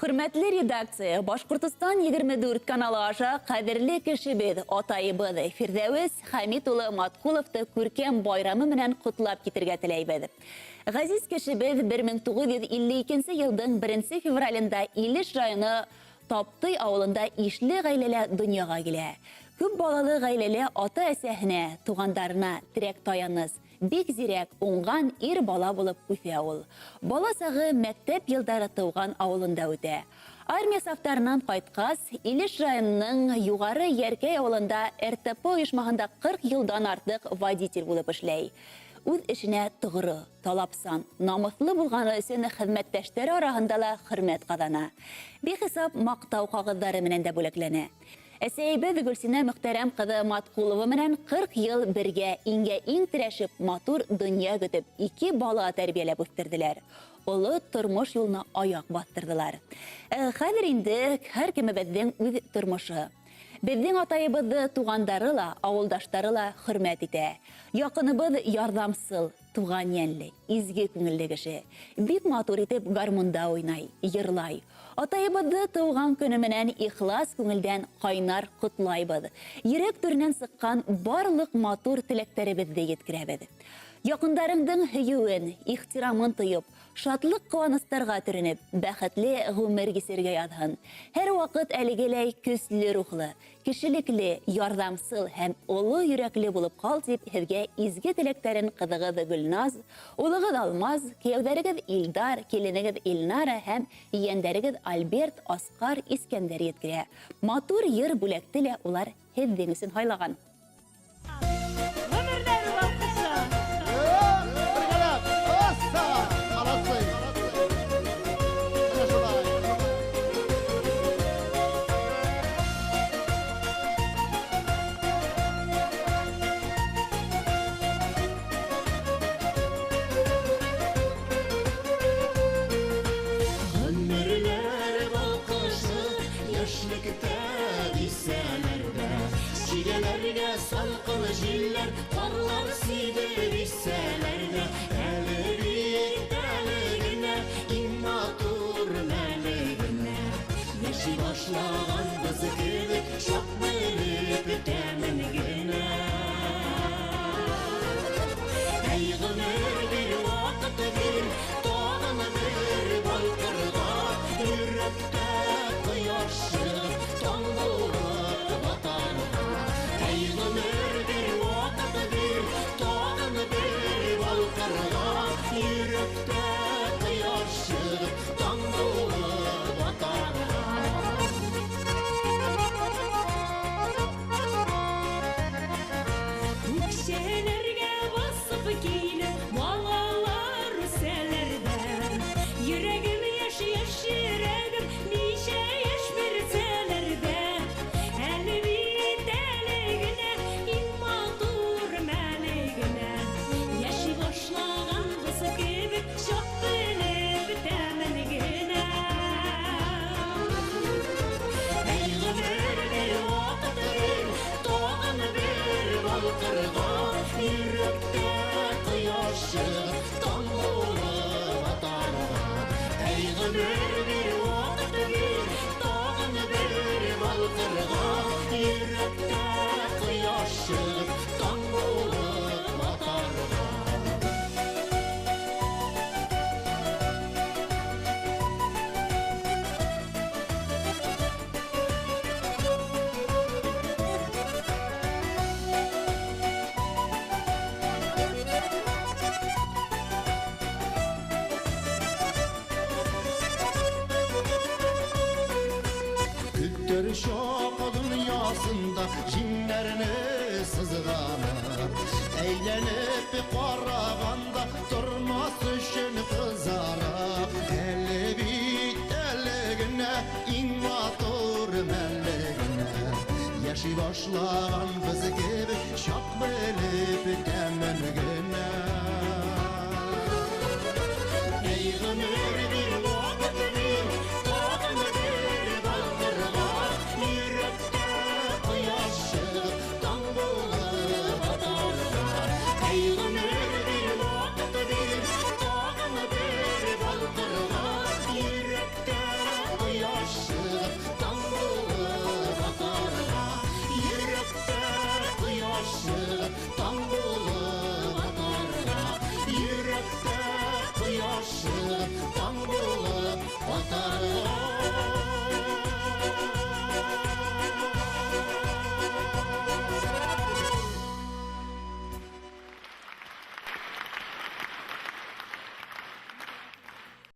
Хөрмәтле редакция, Башҡортостан 24 каналы аша ҡәҙерле кешебеҙ, атайыбыҙ Фирҙәүес Хәмит улы Маткуловты күркәм байрамы менән ҡотлап китергә теләйбеҙ. Ғәзиз кешебеҙ 1952 йылдың 1 февралендә Илеш районы Таптый ауылында ишле ғаиләлә донъяға килә. Күп балалы ғаиләлә ата-әсәһенә, туғандарына терәк таяныс, бик зирәк, уңған ир бала булып үҫә ул. Бала сағы мәктәп йылдары тыуған ауылында үтә. Армия сафтарынан ҡайтҡас, Илеш районының Юғары Йәркәй ауылында РТП ойошмаһында 40 йылдан артыҡ водитель булып эшләй. Үҙ эшенә тоғро, талапсан, намыҫлы булғаны өсөн хеҙмәттәштәре араһында ла хөрмәт ҡаҙана. Бихисап маҡтау ҡағыҙҙары менән дә бүләкләнә. Әсәйебеҙ Гөлсинә Мөхтәрәм ҡыҙы Маткулова менән 40 йыл бергә иңгә иң терәшеп, матур донъя көтөп, ике бала тәрбиәләп үҫтерҙеләр. Оло тормош юлына аяҡ баҫтырҙылар. Хәҙер инде һәр кемебеҙҙең үҙ тормошо. Беҙҙең атайыбыҙҙы туғандары ла, ауылдаштары ла хөрмәт итә. Яҡыныбыҙ ярҙамсыл, туған йәнле, изге күңелле кеше. Бик матур итеп гармунда уйнай, йырлай. Атайыбыҙҙы тыуған көнө менән ихлас күңелдән ҡайнар ҡотлайбыҙ. Йөрәк түренән сыҡҡан барлыҡ матур теләктәребеҙҙе еткерәбеҙ. Яҡындарыңдың һөйөүен, ихтирамын тойоп, шатлыҡ ҡыуаныстарға төрөнөп, бәхетле ғүмер кисергә яҙһын. Һәр ваҡыт әлегеләй көслө рухлы, кешелекле, ярҙамсыл һәм оло йөрәкле булып ҡал тип һеҙгә изге теләктәрен ҡыҙығыҙ Гөлназ, улығыҙ Алмаз, кейәүҙәрегеҙ Илдар, киленегеҙ Илнара һәм ейәндәрегеҙ Альберт, Асҡар, Искәндәр еткерә. Матур йыр бүләкте лә улар һеҙҙең өсөн һайлаған. Cinlerini sızganır, eğlenip qarağanda durmaz üçün kızarıp. Eli bit eligine, in matur meligine, yaşı başlağan